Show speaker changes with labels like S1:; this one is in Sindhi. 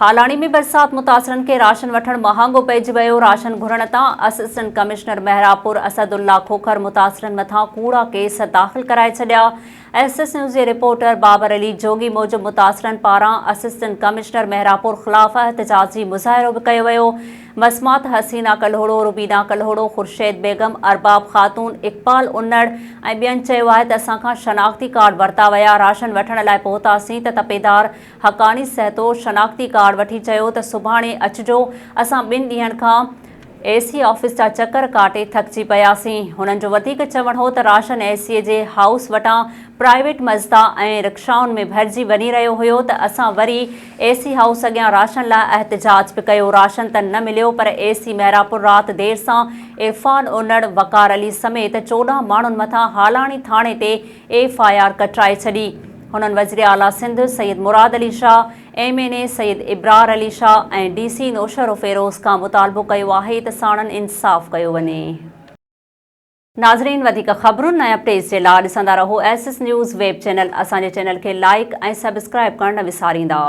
S1: هالاڻي ۾ برسات متاثرن کي راشن وٺڻ مهانگو پئجي ويو، راشن گهرڻ تان اسسٽنٽ ڪمشنر محرابپور اسد الله کوکر متاثرن مٿان ڪوڙا ڪيس داخل ڪرائي ڇڏيا. ايس ايس نيوز جي رپورٽر بابر علي جوڳي موجب متاثرن پاران اسسٽنٽ ڪمشنر محرابپور خلاف احتجاجي مظاهرو به ڪيو ويو. مسمات حسينه ڪلهوڙو، روبينا ڪلهوڙو، خورشيد بيگم، ارباب خاتون، اقبال انڙ ۽ ٻين چيو آهي ته اسان کان شناختي ڪارڊ ورتا ويا، راشن وٺڻ لاء پهتاسين ته تپيدار حقاني سهتو شناختي ڪارڊ وٺي چيو ته سڀاڻي اچجو، اسان ٻن ڏينهن کان اي سي آفيس جا چڪر ڪاٽي ٿڪجي پياسين. هنن جو وڌيڪ چوڻ هو ته راشن اي سي جي هائوس وٽان پرائيويٽ مزدا ۽ رڪشائن ۾ ڀرجي وڃي رهيو هيو ته اسان وري اي سي هائوس اڳيان راشن لاء احتجاج به ڪيو، راشن ته نه مليو پر اي سي محرابپور رات دير سان عرفان انڙ، وقار علي سميت 14 ماڻهن مٿان هالاڻي ٿاڻي تي ايف I R ڪٽرائي ڇڏي. هنن وزيراعليٰ Sindh Syed Murad Ali Shah, M N A Syed Ibrar Ali Shah ۽ D C Naushahro Feroze کان مطالبو ڪيو آهي ته ساڻن انصاف ڪيو وڃي. ناظرين وڌيڪ خبرن ۽ اپڊيٽس جي لا ڏسندا رهو S S news web channel اسان جي چينل کي لائيڪ ۽ سبسڪرائيب ڪرڻ نه وساريندا.